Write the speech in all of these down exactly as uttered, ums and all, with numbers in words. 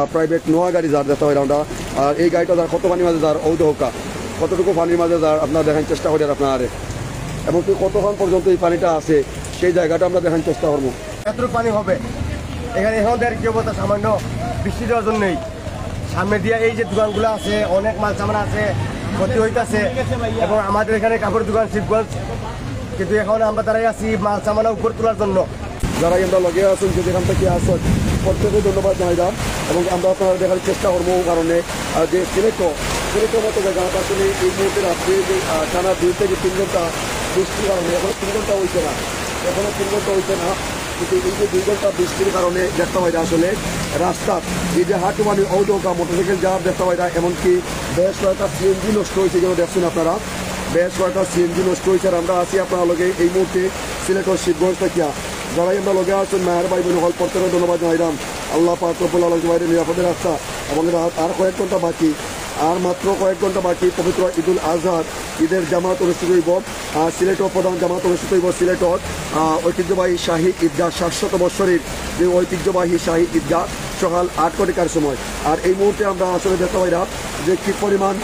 প্রাইভেট নোয়া গাড়ি যার দেখতা পাইরা আমরা। আর এই গাড়িটা যার কত পানির মাঝে যার, অউ দেখউক্কা, কতটুকু পানির মাঝে যার আপনারা দেখার চেষ্টা করি আর আপনারা। এবং কি কতক্ষণ পর্যন্ত এই পানিটা আছে, সেই জায়গাটা আমরা দেখার চেষ্টা করবো। এতটুকু পানি হবে এখানে, এখন দেখ কি অবস্থা, সামান্য বৃষ্টি দেওয়ার জন্যই। সামনে দিয়া এই যে দোকানগুলো আছে, অনেক মাল সামান আছে, ক্ষতি হইতাছে। এবং আমাদের এখানে কাপড় দোকান শিবগঞ্জ, কিন্তু এখন আমরা দাঁড়াই আছি মাল সামান উপর তোলার জন্য। যারা আমরা লগে আছেন, যে যেখান থেকে আসেন, প্রত্যেকে ধন্যবাদ জানাইলাম। এবং আমরা আপনারা দেখার চেষ্টা করবো, কারণে আহ, যে সিলেটও সিলেটের মতো জায়গা আসলে এই মুহূর্তে রাত্রে যে আহ, টানা দুই থেকে তিন ঘন্টা বৃষ্টির কারণে এখনো তিন ঘন্টা হইছে না, এখনো তিন ঘন্টা হইছে না। কিন্তু এই যে দুই ঘন্টা বৃষ্টির কারণে দেখতে পাইরা আসলে রাস্তার এই যে হাটুমানি, অউ দেখউক্কা মোটরসাইকেল যার দেখতে পাইরা, এমনকি বেশ কয়েকটা সিএনজি নষ্ট হয়েছে, যেন দেখছেন আপনারা, বেশ কয়েকটা সিএনজি নষ্ট হয়েছে। আর আমরা আছি আপনারা লগে এই মুহূর্তে সিলেটর শিবগঞ্জ থাকিয়া। যারাই আমরা লগে আছেন, মায়ের ভাই বোন হল, প্রত্যেকে ধন্যবাদ জানাইলাম। আল্লাহ পাক রব্বুল আলামিন বাইরে নিরাপদে রাখতা। এবং এরা আর কয়েক ঘন্টা বাকি, আর মাত্র কয়েক ঘন্টা বাকি পবিত্র ঈদুল আজহার ঈদের জামাত অনুষ্ঠিত হইব। আহ, সিলেটর প্রধান জামাত অনুষ্ঠিত হইব সিলেটর, আহ, ঐতিহ্যবাহী শাহী ঈদগাহ, সাতশত বৎসরের যে ঐতিহ্যবাহী শাহী ঈদগাহ, সকাল আট কোটিকার সময়। আর এই মুহূর্তে আমরা আসলে দেখতে পাইরা যে কি পরিমাণ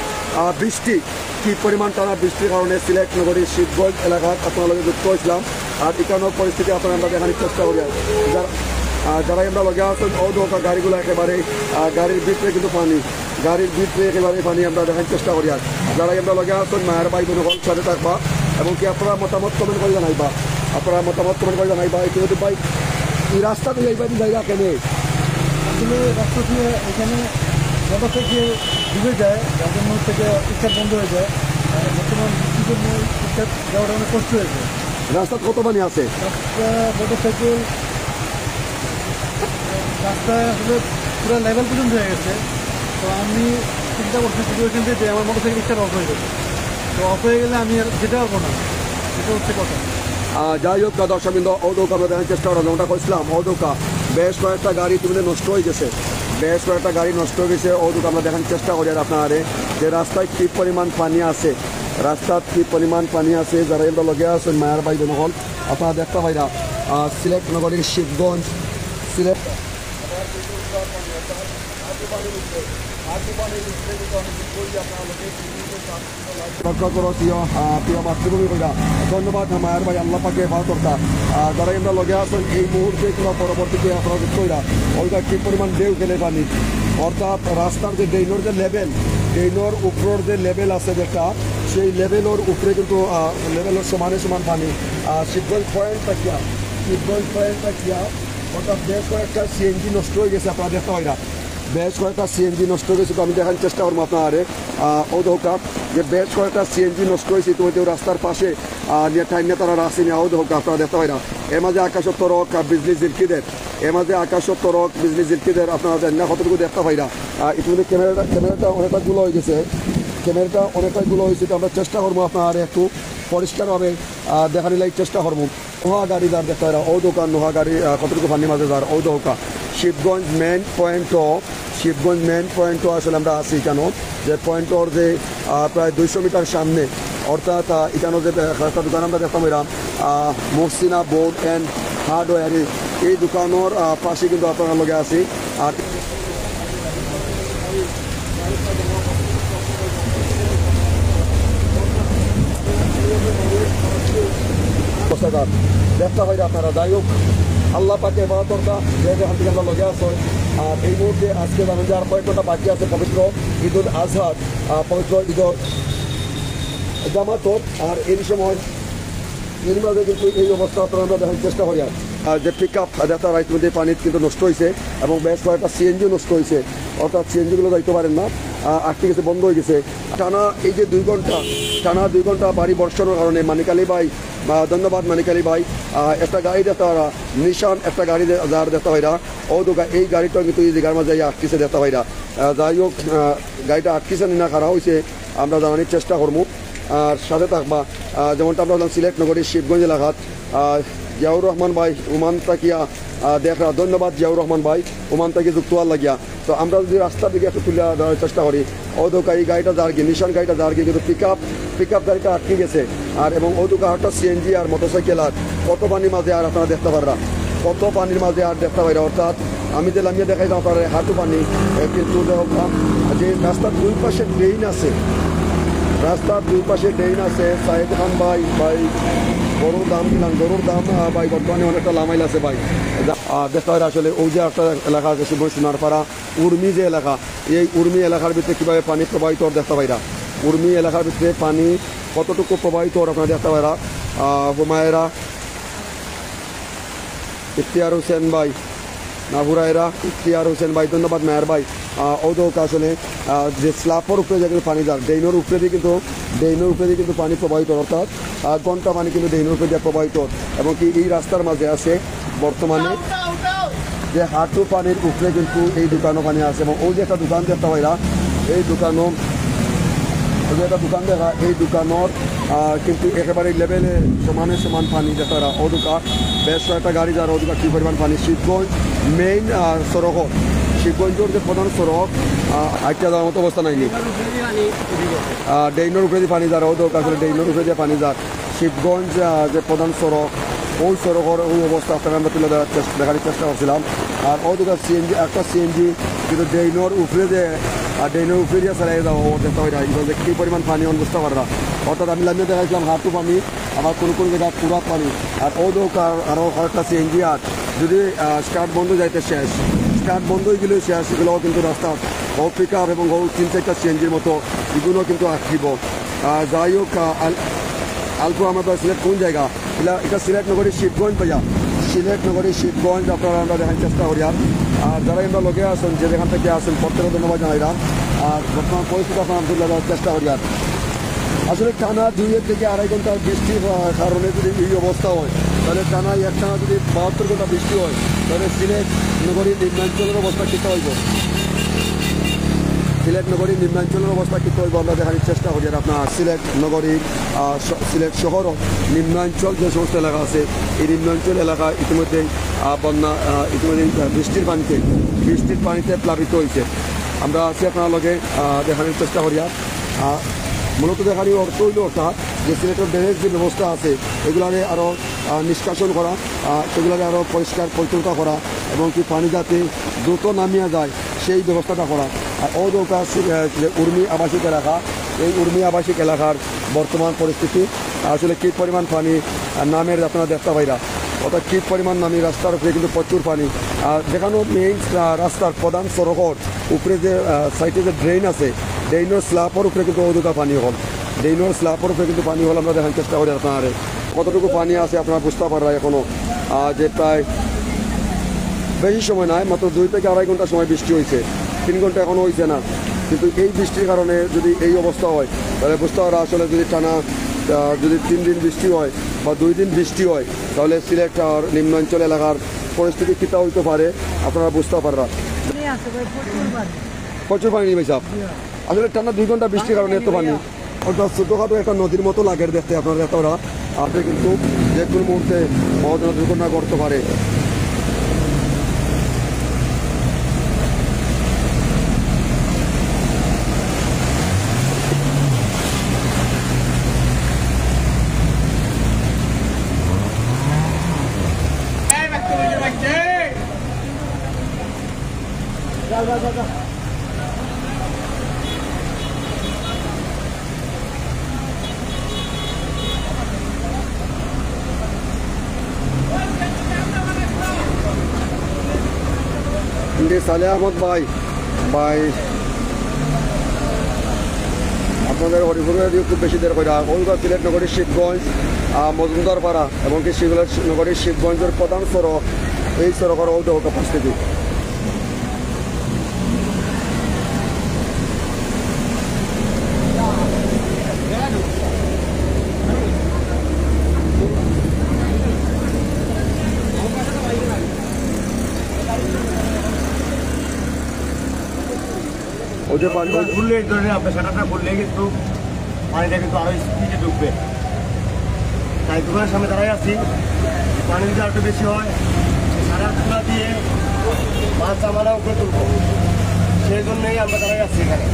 আহ, বৃষ্টি, কি পরিমাণ টানা বৃষ্টির কারণে সিলেট নগরীর শিবগঞ্জ এলাকাত আপনারা লগে যুক্ত হয়েছিলাম। আর এখানোর পরিস্থিতি আপনারা আমরা দেখানোর চেষ্টা করি। আর যারা আহ, যারাই আমরা লগে আছেন, অউ দেখউক্কা গাড়িগুলো একেবারে আহ, গাড়ির ভিতরে কিন্তু পানি, গাড়ির ভিতরে একেবারে পানি আমরা দেখার চেষ্টা করি। আর যারাই আমরা লগে আছেন, মায়ের ভাই বোন হল, সাথে থাকবা এবং কি আপনারা মতামত কমেন্ট করে জানাইবা, আপনারা মতামত কমেন্ট করে জানাইবা। এই কিন্তু ভাই, এই রাস্তা দিয়ে এইভাবে যাইরা কেনে? আসলে রাস্তা দিয়ে এখানে মোটরসাইকেল ডুবে যায়, যার জন্য থেকে স্টার্ট বন্ধ হয়ে যায়। আর বর্তমান বৃষ্টির জন্য স্টার্ট যাওয়াটা অনেক কষ্ট হয়ে যায়। রাস্তাত কত পানি আছে? রাস্তা, মোটরসাইকেল, রাস্তা আসলে পুরো লেভেল পর্যন্ত হয়ে গেছে। তো আমি চিন্তা করছি সিচুয়েশন যে আমার মোটরসাইকেল স্টার্ট অফ হয়ে যাবে। তো অফ হয়ে গেলে আমি আর যেতে পারবো না, এটা হচ্ছে কথা। আহ, যাই হোক, দর্শকবৃন্দ, অউ দেখউক্কা আমরা দেখার চেষ্টা করার, যেমনটা কইছিলাম, অউ দেখউক্কা বেশ কয়েকটা গাড়ি ইতিমধ্যে নষ্ট হয়ে গেছে, বেশ কয়েকটা গাড়ি নষ্ট হয়ে গেছে। অউ দেখউক্কা আমরা দেখার চেষ্টা করি আর আপনারে যে রাস্তায় কি পরিমাণ পানি আছে, রাস্তাত কি পরিমাণ পানি আছে। যারাই আমরা লগে আছেন, মায়ার ভাই বোন হল, আপনারা দেখতে পাইরা আহ, সিলেট নগরীর শিবগঞ্জ, সিলেট লক্ষ্য করো, প্রিয়, আহ, প্রিয় মাতৃভূমি কইরা। ধন্যবাদ, মায়ার ভাই, আল্লাহ পাকে হেফাজত করতা। আহ, যারাই আমরা লগে আছেন, এই মুহূর্তে কিংবা পরবর্তীতে আপনারা যুক্ত হইরা, অউ দেখউক্কা কি পরিমাণ ঢেউ খেলে পানি, অর্থাৎ রাস্তার যে ড্রেইনর যে লেভেল, ড্রেইনর উপরর যে লেভেল আছে যেটা, সেই লেভেলর উপরে কিন্তু, আহ, লেভেলর সমানে সমান পানি। আহ, শিবগঞ্জ পয়েন্ট থাকিয়া, শিবগঞ্জ পয়েন্ট থাকিয়া, অর্থাৎ বেশ কয়েকটা সিএনজি নষ্ট হয়ে গেছে, আপনারা দেখতে পাইরা। বেশ কয়েকটা সিএনজি নষ্ট হয়ে গেছে, তো আমি দেখার চেষ্টা করবো আপনারে। আহ, অউ দেখউক্কা যে বেশ কয়েকটা সিএনজি নষ্ট হয়েছে ইতিমধ্যে রাস্তার পাশে, আহ, নিয়ে টাইম নিয়ে তারা রাখছে নিয়ে, অউ দেখউক্কা আপনারা দেখতে পাইরা। এর মাঝে আকাশত তরক, আহ, বিজলি জিলকিদের, এর মাঝে আকাশত তরক, বিজলি জিলকিদের, আপনারা জানি না কতটুকু দেখতে পাইরা। আহ, ইতিমধ্যে ক্যামেরাটা, ক্যামেরাটা অনেকটা গুলা হয়ে গেছে, ক্যামেরাটা অনেকটা গুলা হয়েছে, তো আমরা চেষ্টা করবো আপনারে একটু পরিষ্কারভাবে, আহ, দেখানির লাগি চেষ্টা করবো। নোহা গাড়ি যার দেখতে পাইরা, অউ দেখউক্কা নোহা গাড়ি, আহ, কতটুকু পানির মাঝে যার, অউ দেখউক্কা। শিবগঞ্জ মেইন পয়েন্টও, শিবগঞ্জ মেইন পয়েন্টও আসলে আমরা আছি এখানো, যে পয়েন্টর যে, আহ, প্রায় দুইশো মিটার সামনে, অর্থাৎ, আহ, এখানো যে, আহ, একটা দোকান আমরা দেখতাম এরা, আহ, মহসিনা বোর্ড অ্যান্ড হার্ডওয়্যার, এই দোকানর, আহ, পাশে কিন্তু আপনারা লগে আছি। আর অবস্থা খারাপ। দেখতে পাইরা আপনারা। যাই হোক, আল্লাহ পাকে হেফাজত করতা, যে যেখান থেকে আমরা লগে আছি। আর এই মুহূর্তে আজকে জানেন যে আর কয়েক ঘন্টা বাকি আছে পবিত্র ঈদুল আজহার, আহ, পবিত্র ঈদর জামাতর। আর এই সময় এর মাঝে কিন্তু এই অবস্থা আপনারা আমরা দেখার চেষ্টা করি। আর, আর যে পিক আপ দেখতে পাইরা ইতিমধ্যে পানিত কিন্তু নষ্ট হয়েছে এবং বেশ কয়েকটা সিএনজিও নষ্ট হয়েছে, অর্থাৎ সিএনজিগুলো যাইতে পারেন না, আহ, আটকে গেছে, বন্ধ হয়ে গেছে। টানা এই যে দুই ঘন্টা, টানা দুই ঘন্টা ভারী বর্ষণের কারণে মানিক আলী ভাই, আহ, ধন্যবাদ মানিক আলী ভাই, আহ, একটা গাড়ি দেখতে পাইরা, নিশান একটা গাড়ি দে-, যার দেখতে পাইরা, অউ দেখউক্কা এই গাড়িটা কিন্তু এই জায়গার মাঝে আটকেছে দেখতে পাইরা। আহ, যাই হোক, আহ, গাড়িটা আটকেছে নি না খাড়া হয়েছে, আমরা জানানির চেষ্টা করবো। আর সাথে থাকবা, আহ, যেমনটা আমরা বললাম, সিলেট নগরীর শিবগঞ্জ এলাকাত, আহ, জিয়াউর রহমান ভাই ওমান থাকিয়া, আহ, দেখরা, ধন্যবাদ জিয়াউর রহমান ভাই ওমান থাকি যুক্ত হওয়ার লাগিয়া। তো আমরা যদি রাস্তার দিকে একটু তুলে ধরার চেষ্টা করি, অউ দেখউক্কা এই গাড়িটা যার কি, নিশান গাড়িটা যার কি, কিন্তু পিক আপ, পিক আপ গাড়িটা আটকে গেছে। আর এবং অউ দেখউক্কা একটা সিএনজি আর মোটরসাইকেল আর কত পানির মাঝে আর আপনারা দেখতে পাররা। কত পানির মাঝে আর দেখতা পাইরা, অর্থাৎ আমি যে লামিয়া দেখাইলাম আপনারে হাঁটু পানি, এ, কিন্তু দেখো, আ, যে রাস্তার দুই পাশে ড্রেন আছে, রাস্তার দুই পাশে ড্রেন আছে, সাইদ খান ভাই, ভাই, গরুর দাম দিলাম, গরুর দাম, আ, ভাই, বর্তমানে অনেকটা লামাইল আছে ভাই। যা-, আ, দেখতা পাইরা আসলে ওই যে একটা এলাকা আছে শিবগঞ্জ সোনারপাড়া, উর্মি যে এলাকা, এই উর্মি এলাকার ভিতরে কিভাবে পানি প্রবাহিত অর দেখতা পাইরা, উর্মি এলাকার ভিতরে পানি কতটুকু প্রবাহিত অর আপনারা দেখতা পাইরা। আ, হুমায়রা ইখতিয়ার হোসেন ভাই, না হুরায়রা ইখতিয়ার হোসেন ভাই, ধন্যবাদ মেয়ার ভাই। আহ, অউ দেখউক্কা আসলে, আহ, যে স্ল্যাপর উপরে যে কিন্তু পানি যার, ড্রেইনর উপরেদি কিন্তু, ড্রেইনর উপরেদি কিন্তু পানি প্রবাহিত, অর্থাৎ, আহ, ঘন্টা পানি কিন্তু ড্রেইনর উপরে দিয়া প্রবাহিত। এবং কি এই রাস্তার মাঝে আছে বর্তমানে যে হাঁটু পানির উপরে কিন্তু এই দোকানও পানি আছে। এবং ওই যে একটা দোকান দেখতা পাইরা, এই দোকানও, ওই যে একটা দোকান দেখা, এই দোকানর আহ, কিন্তু একেবারে লেভেলে সমানে সমান পানি দেখরা। অউ দেখউক্কা বেশ কয়েকটা গাড়ি যার, অউ দেখউক্কা কি পরিমাণ পানি। শিবগঞ্জ মেইন, আহ, সড়ক, শিবগঞ্জর যে প্রধান সড়ক, আহ, আইটা যাওয়ার মতো অবস্থা নাইনি। আহ, ড্রেইনর উপরেদি পানি যার, অউ দেখউক্কা আসলে ড্রেইনর উপরেদি পানি যার। শিবগঞ্জ, আহ, যে প্রধান সড়ক, ওই সড়কর ওই অবস্থা আপনারে আমরা তুলে ধরার চেষ্টা, দেখার চেষ্টা করছিলাম। আর অউ দেখউক্কা সিএনজি, একটা সিএনজি কিন্তু ড্রেইনর উপরে যে, আর ড্রেইনর উপরে দিয়া চালাই যাওয়া, অউ দেখতা পাইরা, ইগুলো যে কি পরিমাণ পানি অন বুঝতা পাররা। অর্থাৎ আমি লামিয়া দেখাইছিলাম হাঁটু পানি, আবার কোনো কোনো জায়গায় পুরা পানি। আর অউ দেখউক্কা আরো কয়েকটা সিএনজি আর যদি, আহ, স্টার্ট বন্ধ যাইতে শেষ, স্টার্ট বন্ধ অই গেলে শেষ, এগুলোও কিন্তু রাস্তাত অউ পিকআপ এবং অউ তিন চাইরটা সিএনজির মতো এগুলো কিন্তু আটকিব। আহ, যাই হোক, আহ, আল-, আলফু আহমদ ভাই, সিলেট কোন জায়গা? ইলা, ইটা সিলেট নগরী শিবগঞ্জ ভাইয়া, সিলেট নগরী শিবগঞ্জ আপনারা আমরা দেখার চেষ্টা করি। আর, আর যারা আমরা লগে আছেন, যে যেখান থেকে আছেন, প্রত্যেকে ধন্যবাদ জানাইলাম। আর বর্তমান পরিস্থিতি আপনারা তুলে ধরার চেষ্টা করি। আর আসলে টানা দুই থেকে আড়াই ঘন্টার বৃষ্টির, আহ, কারণে যদি এই অবস্থা হয়, তাহলে টানা একটানা যদি বাহাত্তর ঘন্টা বৃষ্টি হয়, তাহলে সিলেট নগরীর নিম্নাঞ্চলের অবস্থা কিতা হইব? সিলেট নগরীর নিম্নাঞ্চলের অবস্থা কিতা হইব আমরা দেখার চেষ্টা করি। আর আপনার সিলেট নগরীর, আহ, স-, সিলেট শহর নিম্নাঞ্চল যে সমস্ত এলাকা আছে, এই নিম্নাঞ্চল এলাকা ইতিমধ্যেই, আহ, বন্যা, আহ, ইতিমধ্যেই, আহ, বৃষ্টির পানিতে, বৃষ্টির পানিতে প্লাবিত হয়েছে। আমরা আছি আপনার লগে, আহ, দেখানোর চেষ্টা করি। আর, আহ, মূলত দেখানোর অর্থ হইল অর্থাৎ যে সিলেটের ড্রেনেজ যে ব্যবস্থা আছে, এগুলারে আরও, আহ, নিষ্কাশন করা, আহ, সেগুলারে আরও পরিষ্কার পরিচ্ছন্নতা করা এবং কি পানি যাতে দ্রুত নামিয়া যায়, সেই ব্যবস্থাটা করা। আর অউ দেখউক্কা, আহ, যে উর্মি আবাসিক এলাকা, এই উর্মি আবাসিক এলাকার বর্তমান পরিস্থিতি আসলে কি পরিমাণ পানি, আহ, নামের আপনারা দেখতা পাইরা, অর্থাৎ কি পরিমাণ নামি রাস্তার উপরে কিন্তু প্রচুর পানি। আর যেখানে মেইন, আহ, রাস্তার প্রধান সড়কর উপরে যে, আহ, সাইডে যে ড্রেন আছে, ড্রেনর স্ল্যাপর উপরে কিন্তু অউ দেখউক্কা পানি হল, ড্রেনর স্ল্যাপর উপরে কিন্তু পানি হল আমরা দেখার চেষ্টা করি আপনারে। কতটুকু পানি আছে আপনারা বুঝতা পাররা এখনো, আহ, যে প্রায় বেশি সময় নাই, মাত্র দুই থেকে আড়াই ঘন্টা সময় বৃষ্টি হয়েছে, তিন ঘন্টা এখনো হয়েছে না। কিন্তু এই বৃষ্টির কারণে যদি এই অবস্থা হয়, তাহলে বুঝতা পাররা আসলে যদি টানা, আহ, যদি তিন দিন বৃষ্টি হয় বা দুই দিন বৃষ্টি হয়, তাহলে সিলেট আর নিম্নাঞ্চল এলাকার পরিস্থিতি কিতা হইতে পারে আপনারা বুঝতা পাররা। পানি আছে ভাই, প্রচুর পানি। প্রচুর পানি ভাই সাহেব। আসলে টানা দুই ঘন্টা বৃষ্টির কারণে এত পানি। অর্থাৎ ছোটোখাটো একটা নদীর মতো লাগে দেখতে আপনারা এতটা। আপনি কিন্তু যে কোনো মুহূর্তে বড় ধরনের দুর্ঘটনা ঘটতে পারে। কিন্তু সালেহ আহমদ ভাই, ভাই, আপনাদের হরিপুরে দিয়ে খুব বেশি দের কইরা, ওইগুলো সিলেট নগরীর শিবগঞ্জ, আহ, মজুমদার পাড়া এবং কি সিলেট নগরীর শিবগঞ্জের প্রধান সড়ক, এই সড়কের অউ দেখউক্কা পরিস্থিতি। ওই যে পানি খুললে এই ধরনের আপনার শাটারটা খুললে কিন্তু পানিটা কিন্তু আরো স্পিডে ঢুকবে। তাই দোকানের সামনে দাঁড়াই আছি, পানি যদি আরেকটু বেশি হয়, সারা চুলা দিয়ে মাছ আমরা উপরে তুলবো, সেই জন্যই আমরা দাঁড়াই আছি এখানে।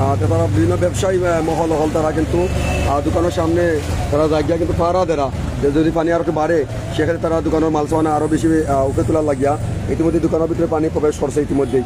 আহ, তো তারা বিভিন্ন ব্যবসায়ী, আহ, মহল হল তারা কিন্তু, আহ, দোকানের সামনে তারা জায়গা কিন্তু পাহারা দেরা। যে যদি পানি আরো বাড়ে, সেক্ষেত্রে তারা দোকানর মাল সামান আরো বেশি, আহ, উপরে তোলার লাগিয়া ইতিমধ্যে দোকানর ভিতরে পানি প্রবেশ করছে ইতিমধ্যেই।